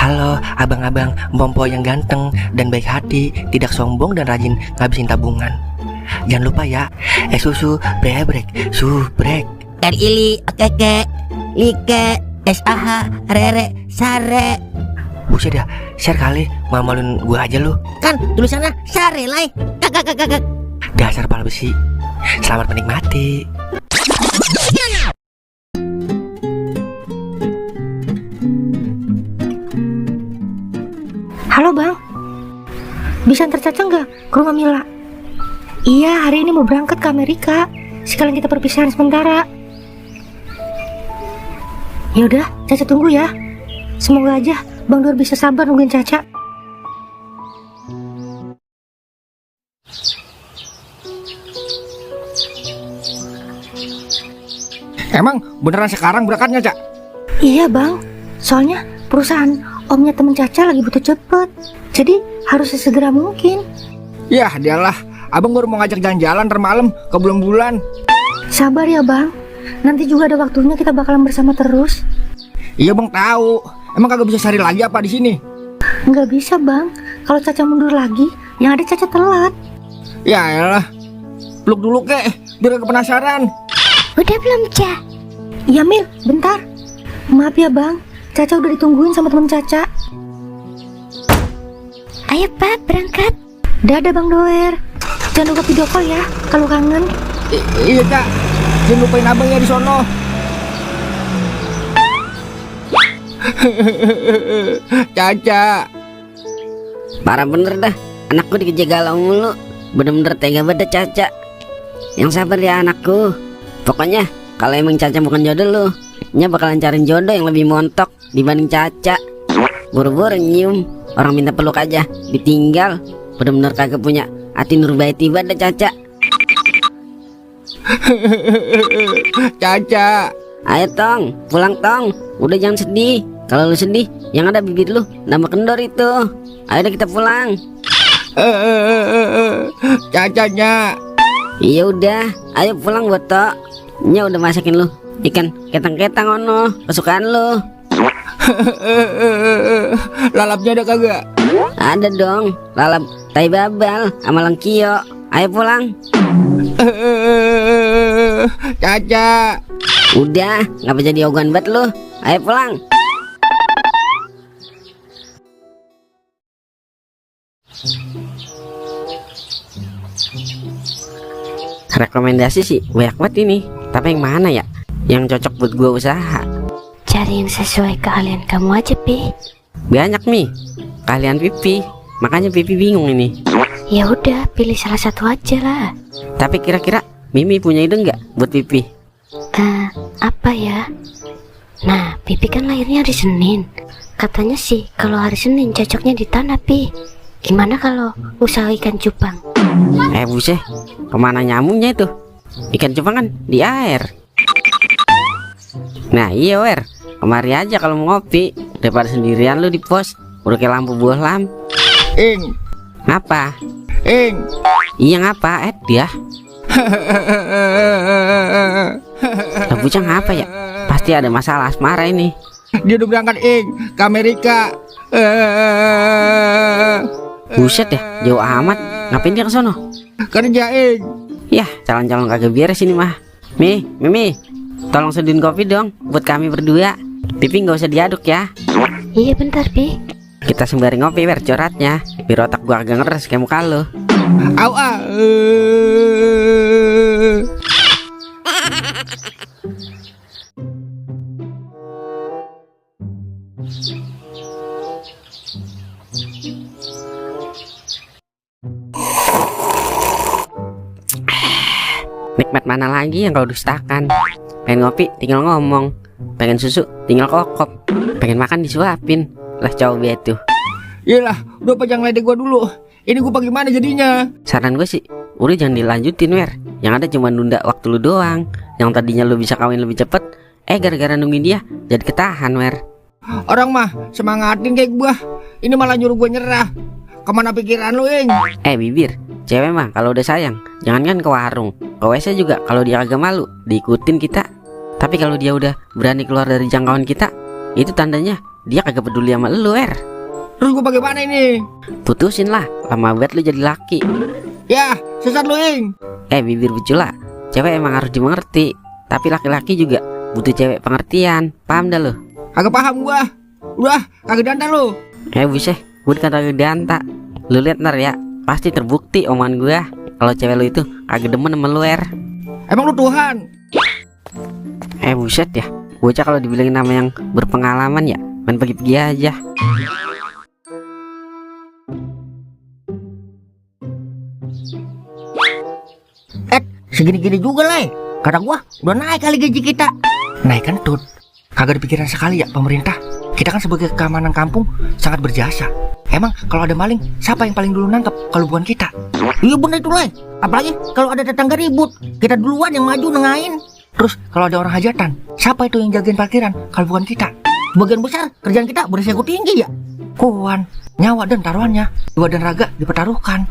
Halo abang-abang Mpompo yang ganteng dan baik hati, tidak sombong dan rajin ngabisin tabungan. Jangan lupa ya, susu brebrek, subrek. Ili, okeke, like, SAH, rere, sare. Buset dah, share kali, malu-maluin gua aja lu. Kan tulisannya sare lai. Kakak. Dasar pala besi. Selamat menikmati. Halo bang, bisa antar Caca nggak ke rumah Mila? Iya, hari ini mau berangkat ke Amerika. Sekalian kita perpisahan sementara. Ya udah, Caca tunggu ya. Semoga aja Bang Dor bisa sabar nungguin Caca. Emang beneran sekarang berangkatnya, Cak? Iya bang, soalnya perusahaan omnya temen Caca lagi butuh cepet. Jadi harus sesegera mungkin. Yah, dialah. Abang baru mau ngajak jalan-jalan ntar malam ke bulan-bulan. Sabar ya bang, nanti juga ada waktunya kita bakalan bersama terus. Iya bang tahu. Emang kagak bisa sehari lagi apa di sini? Nggak bisa bang, kalau Caca mundur lagi, yang ada Caca telat. Ya elah. Peluk dulu kek, biar gak penasaran. Udah belum, Ca? Iya, Mil, bentar. Maaf ya, Bang. Caca udah ditungguin sama teman Caca. Ayo, Pak, berangkat. Dadah, Bang Doer. Jangan lupa video call ya, kalau kangen. Iya, Cak. Jangan lupain abangnya di sono. Caca. Parah bener dah, anakku dikejar galau mulu. Bener-bener tega banget Caca. Yang sabar ya anakku. Pokoknya kalau emang Caca bukan jodoh lu, nya bakalan cariin jodoh yang lebih montok dibanding Caca. Buru-buru nyium, orang minta peluk aja ditinggal. Bener-bener kagak punya hati nurbaiti banget Caca. Caca. Ayo tong, pulang tong. Udah jangan sedih. Kalau lu sedih, yang ada bibir lu nambah kendor itu. Ayo deh kita pulang. Cacanya. Iya udah, ayo pulang buat tok. Nya udah masakin lu ikan ketang-ketang ono kesukaan lu. Lalapnya ada kagak? Ada dong, lalap tai babal sama lengkio. Ayo pulang. Caca. Udah, ngapa jadi ogan banget lu. Ayo pulang. Rekomendasi sih banyak banget ini, tapi yang mana ya yang cocok buat gua usaha? Cari yang sesuai keahlian kamu aja, Pi. Banyak nih kalian Pipi, makanya Pipi bingung ini. Ya udah, pilih salah satu aja lah. Tapi kira-kira Mimi punya ide nggak buat Pipi? Apa ya? Nah, Pipi kan lahirnya hari Senin. Katanya sih kalau hari Senin cocoknya di tanah, Pi. Gimana kalau usaha ikan cupang? Buset, kemana nyambungnya itu? Ikan cupang kan di air. Nah iya Wer, kemari aja kalau mau ngopi, daripada sendirian lu di pos. Udah kayak lampu bohlam. Ing. Ngapa? Ing. Iya ngapa dia? Bocah ngapa ya? Pasti ada masalah asmara ini. Dia udah berangkat Ing ke Amerika. Buset deh, jauh amat. Ngapain dia ke sono? Kerja Ing. Yah, calon-calon kagak beres ini mah. Mimi, tolong seduhin kopi dong buat kami berdua. Pipi nggak usah diaduk ya. Iya bentar, Pi. Kita sembari ngopi Wer coratnya, biar otak gua agak ngeres kayak muka lo. Au ah. Nikmat mana lagi yang kau dustakan? Pengen ngopi tinggal ngomong, pengen susu tinggal kokop, pengen makan disuapin. Lah cowok betu. Iyalah, udah pajang ledek gua dulu. Ini gua gimana jadinya? Saran gue sih, udah jangan dilanjutin Wer. Yang ada cuma nunda waktu lu doang. Yang tadinya lu bisa kawin lebih cepet, gara-gara nungguin dia jadi ketahan Wer. Orang mah semangatin kayak gua. Ini malah nyuruh gua nyerah. Kemana pikiran lu Ing? Bibir, cewek mah kalau udah sayang jangankan ke warung, ke WC juga kalau dia agak malu diikutin kita. Tapi kalau dia udah berani keluar dari jangkauan kita, itu tandanya dia kagak peduli sama lu, Terus gue bagaimana ini? Putusin lah, lama banget lu jadi laki. Ya, sesat lu, Ing. Bibir becula, cewek emang harus dimengerti, tapi laki-laki juga butuh cewek pengertian. Paham dah lu? Kagak paham gua. Udah, kagak dandan lu. Buset, gue kagak dianta. Lu lihat ntar ya, pasti terbukti omongan gua kalau cewek lu itu kagak demen sama lu, Emang lu Tuhan? Buset ya, bocah kalau dibilangin nama yang berpengalaman ya main pergi-pergi aja. Segini-gini juga lah. Kata gua udah naik kali gaji kita. Naik kentut. Kagak dipikiran sekali ya pemerintah. Kita kan sebagai keamanan kampung sangat berjasa. Emang kalau ada maling, siapa yang paling dulu nangkep kalau bukan kita? Iya bener itu lah. Apalagi kalau ada tetangga ribut, kita duluan yang maju nengahin. Terus kalau ada orang hajatan, siapa itu yang jagain parkiran kalau bukan kita? Sebagian besar kerjaan kita beresiko tinggi ya. Kuan, nyawa dan taruhannya, jiwa dan raga dipertaruhkan.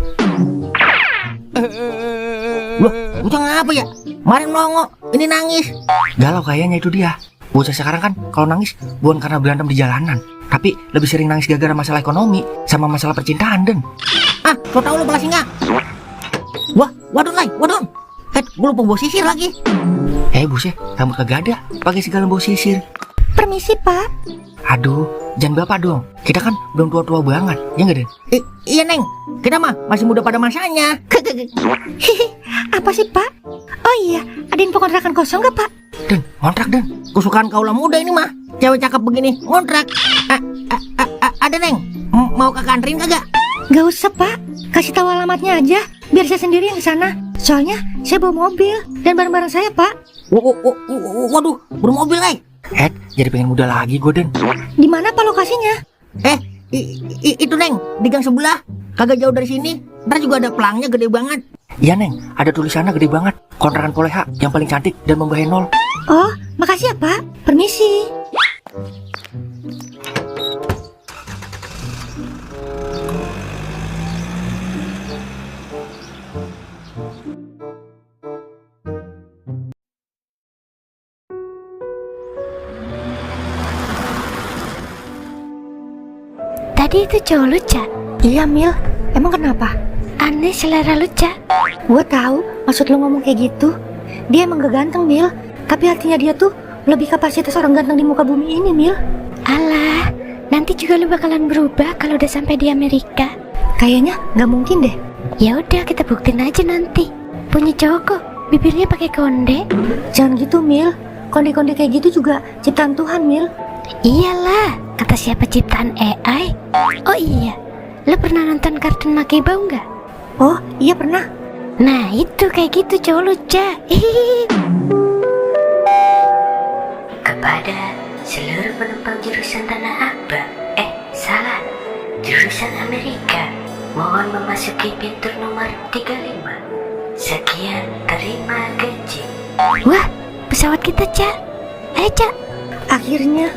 Loh, bocah ngapa ya? Kemarin nongol, ini nangis. Galau kayaknya itu dia. Bocah sekarang kan kalau nangis bukan karena berantem di jalanan, tapi lebih sering nangis gara-gara masalah ekonomi sama masalah percintaan, Den. So tau lu balas singa. Wah, waduh lah, waduh. Gue lupa bawa sisir lagi. Buset, rambut kagak ada, pakai segala bawa sisir. Permisi, Pak. Aduh, jangan bapak dong. Kita kan belum tua-tua banget, ya nggak, Den? Iya, Neng. Kita mah masih muda pada masanya. Apa sih, Pak? Oh iya, ada info kontrakan kosong gak, Pak? Den, kontrak, Den. Kesukaan kaulah muda ini mah. Cewek cakep begini, ngontrak. Ada, Neng. Mau ke kantin kagak? Gak usah, Pak. Kasih tahu alamatnya aja, biar saya sendiri yang kesana. Soalnya saya bawa mobil dan barang-barang saya, Pak. Waduh, bermobil, Jadi pengen muda lagi gue, Den. Di mana, Pak, lokasinya? Itu, Neng, di gang sebelah. Kagak jauh dari sini. Ntar juga ada pelangnya gede banget. Iya, Neng, ada tulisannya gede banget. Kontrakan Poleha yang paling cantik dan membawa 0. Oh, makasih ya, Pak. Permisi. Tadi itu cowok lu, Cak? Iya, Mil. Emang kenapa? Aneh selera lu, Cak. Gua tahu maksud lu ngomong kayak gitu. Dia emang gak ganteng, Mil. Tapi hatinya dia tuh lebih kapasitas orang ganteng di muka bumi ini, Mil. Alah, nanti juga lu bakalan berubah kalau udah sampai di Amerika. Kayaknya nggak mungkin deh. Ya udah, kita buktiin aja nanti. Punya cowok kok, bibirnya pakai konde. Jangan gitu, Mil. Konde-konde kayak gitu juga ciptaan Tuhan, Mil. Iyalah, kata siapa ciptaan AI? Oh iya, lu pernah nonton kartun Makibau nggak? Oh iya pernah. Nah itu kayak gitu cowok lu, Cak. Kepada seluruh penumpang jurusan Tanah Abang, salah, jurusan Amerika, mohon memasuki pintu nomor 35. Sekian, terima gaji. Wah, pesawat kita, Cak. Cak. Akhirnya